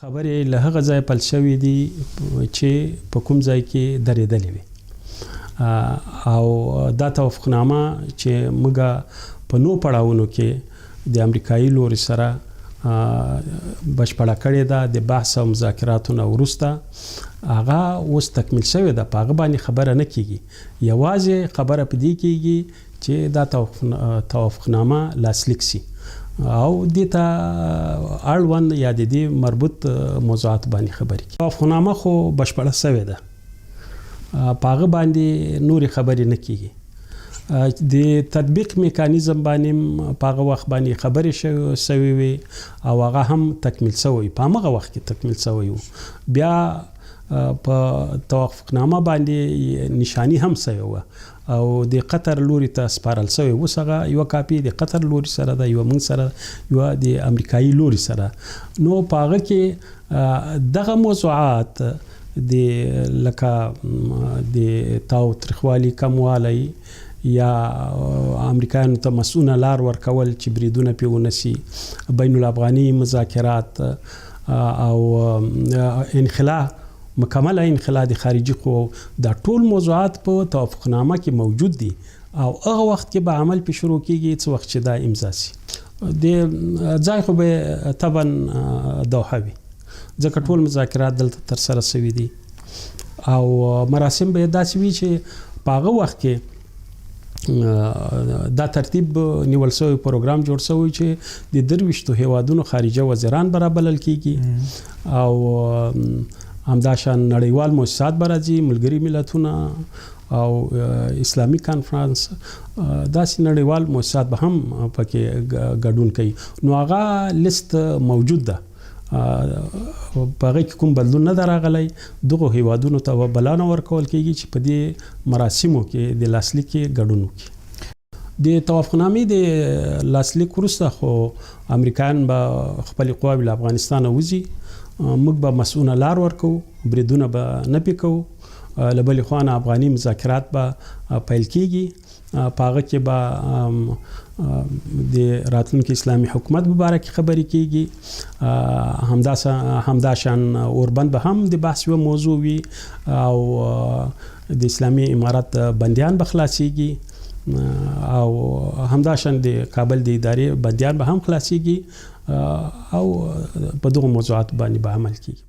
خبرې له هغه ځایه پیل شوې دي چې په کوم ځای کې درېدلې وي او دا توافقنامه چې موږ په نو پړاوونو کې د امریکایي لوري سره بشپړه کړې ده، د بحث او مذاکراتو نه وروسته هغه اوس تکمیل شوې ده، په هغه باندې خبره نه کیږي، یوازې خبره په دې کیږي چې دا توافقنامه لاسلیک شي او دې ته اړوند یا د دې مربوط موضوعات باندې خبرې کیږي. توافقنامه خو بشپړه شوې ده، په هغه باندې نورې خبرې نه کیږي. د تطبیق میکانیزم باندې په هغه وخت باندې خبرې شوې وي او هغه هم تکمیل شوی، په هغه وخت کې تکمیل شوی وو. بیا په توافقنامه باندې نشانی هم شوې وه او د قطر لوري ته سپارل شوی. اوس هغه یوه کاپي د قطر لوري سره ده، یوه موږ سره، یوه د امریکایي لوري سره. نو په هغه کې دغه موضوعات د لکه د تاوتریخوالي کموالی یا امریکایانو ته مسؤله لار ورکول چې بریدونه پې ونه سي، بین الافغاني مذاکرات او انخلا، مکمله انخلا د خارجي قوو، دا ټول موضوعات په توافقنامه کې موجود دي او هغه وخت کې به عمل پې شروع کیږي څه وخت چې دا امضا سي. د ځای خو به طبعا دوحه وي، ځکه ټول مذاکرات دلته ترسره سوي دي او مراسم به داسې وي چې په هغه وخت کې دا ترتیب نیول شوی، پروګرام جوړ شوی چې د 23 هیوادونو خارجه وزیران به رابلل کیږي او همداشان نړیوال موسسات به راځي، ملګري ملتونه او اسلامي کانفرنس، داسې نړیوال موسسات به هم پکې ګډون کوي. نو هغه لیست موجود ده، په هغه کې کوم بدلون نه راغلی. دغو هیوادونو ته به بلنه ورکول کیږي چې په دې مراسمو کې د لاسلیک کې ګډون وکړي. د توافقنامې د لاسلیک وروسته خو امریکایان به خپلې قواوې له افغانستانه وځي، موږ به مسؤله لار ورکوو، بریدونه به نه پې کوو. له بلې خوا نه افغاني مذاکرات به پیل کیږي، په هغه کې به د راتلونکي اسلامي حکومت په باره کې خبرې کیږي، همداشان اوربند به هم د بحث یوه موضوع وي او د اسلامي امارت بندیان به خلاصیږي او همداشان د کابل د ادارې بندیان به هم خلاصیږي او په دغو موضوعاتو باندې به عمل کیږي.